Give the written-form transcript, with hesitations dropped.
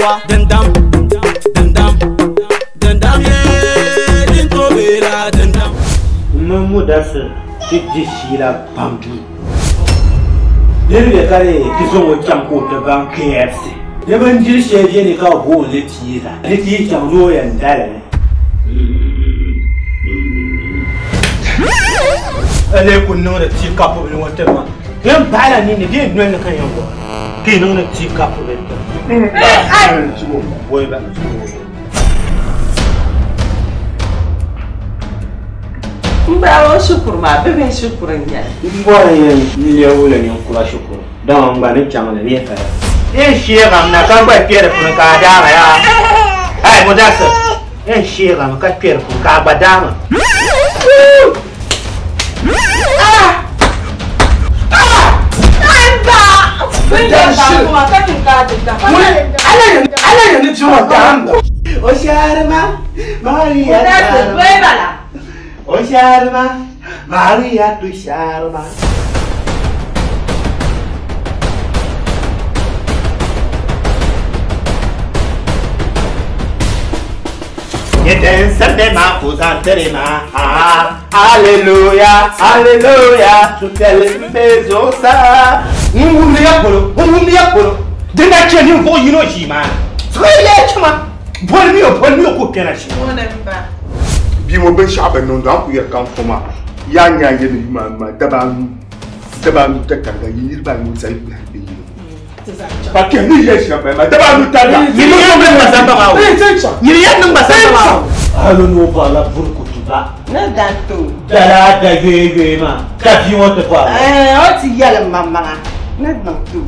wa dindam dindam dindam ye din to bela dindam. Mudasir ti di fiila pam duu. Niriba ka di ti zaŋ o chaŋ ka o ti baŋ KFC. Di bindiri shɛli beni ka bɛ booni li pizza. Di ti yi chaŋ ni o yɛn dali li. A lee ku niŋdi tii kapu bili ŋɔ tiri ma. Di yɛn bahila ninni bee noli ni ka n yɛn bɔri ka yi niŋdi tii kapu bili tiri ma. M baaba o shikuru maa, bibihi shikuru n-nyɛ li. M bɔri n lɛbi la ninkura shikuru, dama n gba ni chaŋ li bee paya. N sheegam na ka gba kpe di puuni ka a daama yaa. Ai Mudasir, n sheegam ka kpe di puuni ka a gba daama. O sharma, Maria Sharma. O sharma, Maria tu sharma. Yedensende ma kuzantere ma Hallelujah, hallelujah, tutele zosa. Ngumri ya polo, ngumri ya polo. Dina che ni vo yino ji ma. Sele chuma. Bol mi o bol mi o ko kena shi. Bi mo ben shaba non do ku yer kan foma. Ya nya ye ni ma ma daba nu. Daba nu ta karga yi ni ba nu sai bi yi. Pa ke ni ye shaba ma daba nu ta ga. Ni ni yo ben masamba ma o. Ni ya nung masamba ma o. Halo no ba la burkutu ba. Na da to. Dala da ye ye ma. Ka bi won te pa. Eh, o ti yele mama. Na da to.